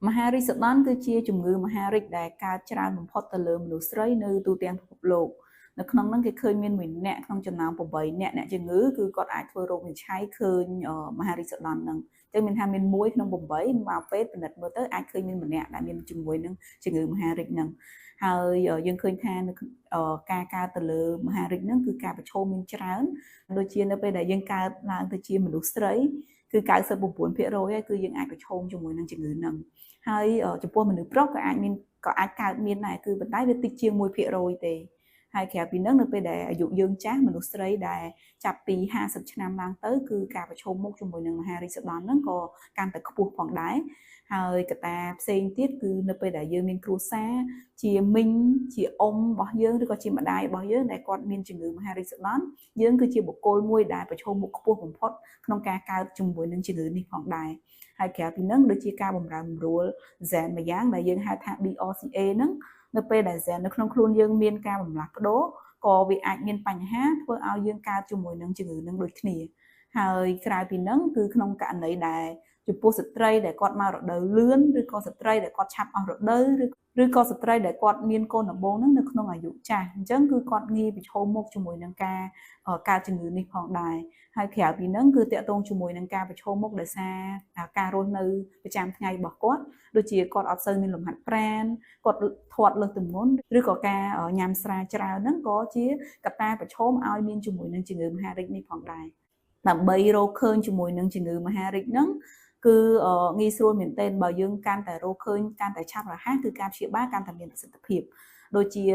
មហារីកសុដន់គឺជាជំងឺមហារីកដែលកើតច្រើនបំផុតទៅលើមនុស្សស្រីនៅទូទាំងពិភពលោកនៅក្នុងហ្នឹងគេឃើញមានមួយអ្នកក្នុងចំណោម8អ្នកអ្នកជំងឺគឺគាត់អាចធ្វើរោគវិនិច្ឆ័យឃើញមហារីកសុដន់ហ្នឹងចឹងមានថាមាន1ក្នុង8មកពេទ្យពិនិត្យមើលទៅអាចឃើញមានម្នាក់ដែលមានជាមួយនឹងជំងឺមហារីកហ្នឹងហើយយើងឃើញថានៅការកើតទៅលើមហារីកហ្នឹងគឺការប្រឈមមានច្រើនដូចជានៅពេលដែលយើងកើតឡើងទៅជាមនុស្សស្រីគឺ99%ហើយគឺយើងអាចប្រឈមជាមួយនឹងជំងឺហ្នឹងហើយចំពោះមនុស្សប្រុសក៏អាចមានក៏អាចកើតមានដែរគឺប៉ុន្តែវាតិចជាង1%ទេហើយក្រៅពីហ្នឹងនៅពេលដែលអាយុយើងចាស់មនុស្សស្រីដែលចាប់ពី50ឆ្នាំឡើងទៅគឺការប្រឈមមុខជាមួយនឹងមហារីកសុដន់ហ្នឹងក៏កាន់តែខ្ពស់ផងដែរហើយកត្តាផ្សេងទៀតគឺនៅពេលដែលយើងមានគ្រួសារជាមីងជាអ៊ំរបស់យើងឬក៏ជាម្ដាយរបស់យើងដែលគាត់មានជំងឺមហារីកសុដន់យើងគឺជាបុគ្គលមួយដែលប្រឈមមុខខ្ពស់បំផុតក្នុងការកើតជាមួយនឹងជំងឺនេះផងដែរហើយក្រៅពីហ្នឹងដូចជាការបម្រើបម្រួល gen មួយយ៉ាងដែលយើងហៅថា BRCA ហ្នឹងនៅពេលដែល gen នៅក្នុងខ្លួនយើងមានការបំលាស់ប្ដូរក៏វាអាចមានបញ្ហាធ្វើឲ្យយើងកើតជាមួយនឹងជំងឺនឹងដូចគ្នាហើយក្រៅពីហ្នឹងគឺក្នុងករណីដែលចំពោះស្ត្រីដែលគាត់មករដូវលឿនឬក៏ស្ត្រីដែលគាត់ឆាប់អស់រដូវឬក៏ស្ត្រីដែលគាត់មានកូនដំបូងហ្នឹងនៅក្នុងអាយុចាស់អញ្ចឹងគឺគាត់ងាយប្រឈមមុខជាមួយនឹងការកើតជំងឺនេះផងដែរហើយក្រៅពីហ្នឹងគឺតាក់ទងជាមួយនឹងការប្រឈមមុខដោយសារការរស់នៅប្រចាំថ្ងៃរបស់គាត់ដូចជាគាត់អត់សូវមានលំហាត់ប្រាណគាត់ធាត់លើសទម្ងន់ឬក៏ការញ៉ាំស្រាច្រើនហ្នឹងក៏ជាកត្តាប្រឈមឲ្យមានជាមួយនឹងជំងឺមហារីកនេះផងដែរដើម្បីរកឃើញជាមួយនឹងជំងឺមហារីកហ្នឹងគឺងាយស្រួលមែនទែនបើយើងកាន់តែរកឃើញកាន់តែឆាប់រហ័សគឺការព្យាបាលកាន់តែមានប្រសិទ្ធភាពដូចជា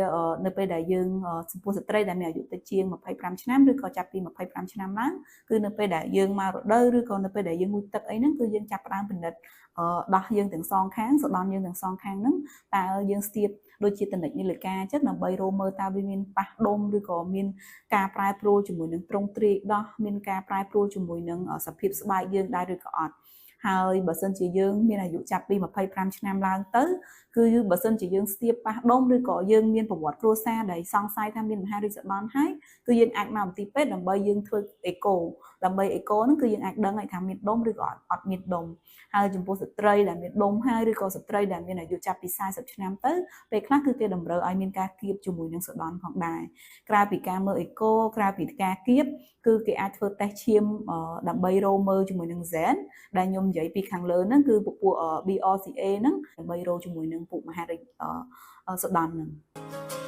នៅពេលដែលយើងចំពោះស្ត្រីដែលមានអាយុតិចជាង25ឆ្នាំឬក៏ចាប់ពី25ឆ្នាំឡើងគឺនៅពេលដែលយើងមករដូវឬក៏នៅពេលដែលយើងងូតទឹកអីហ្នឹងគឺយើងចាប់ផ្ដើមពិនិត្យដោះយើងទាំងសងខាងសដន់យើងទាំងសងខាងហ្នឹងតើយើងស្ទាបដូចជាតនិចនាឡិកាចឹងដើម្បីរកមើលតើវាមានប៉ះដុំឬក៏មានការប្រែប្រួលជាមួយនឹងទ្រង់ទ្រាយដោះមានការប្រែប្រួលជាមួយនឹងសភាពស្បែកយើងដែរឬក៏អត់ហើយបើសិនជាយើងមានអាយុចាប់ពី25ឆ្នាំឡើងទៅគឺបើសិនជាយើងស្ទាបប៉ះដុំឬក៏យើងមានប្រវត្តិគ្រួសារដែលសង្ស័យថាមានមហារីកសុដន់ហើយគឺយើងអាចមកមន្ទីរពេទ្យដើម្បីយើងធ្វើអេកូដើម្បីអេកូហ្នឹងគឺយើងអាចដឹងថាមានដុំឬក៏អត់មានដុំហើយចំពោះស្ត្រីដែលមានដុំហើយឬក៏ស្ត្រីដែលមានអាយុចាប់ពី40ឆ្នាំទៅពេលខ្លះគឺគេតម្រូវឲ្យមានការគៀបជាមួយនឹងសុដន់ផងដែរក្រៅពីការមើលអេកូក្រៅពីការគៀបគឺគេអាចធ្វើតេស្តឈាមដើម្បីរកមើលជាមួយនឹង gen ដែលខ្ញុំនិយាយពីខាងលើហ្នឹងគឺពពួក BRCA ហ្នឹងដើម្បីរកជាមួយនឹងពួកមហារីកសុដន់ហ្នឹង។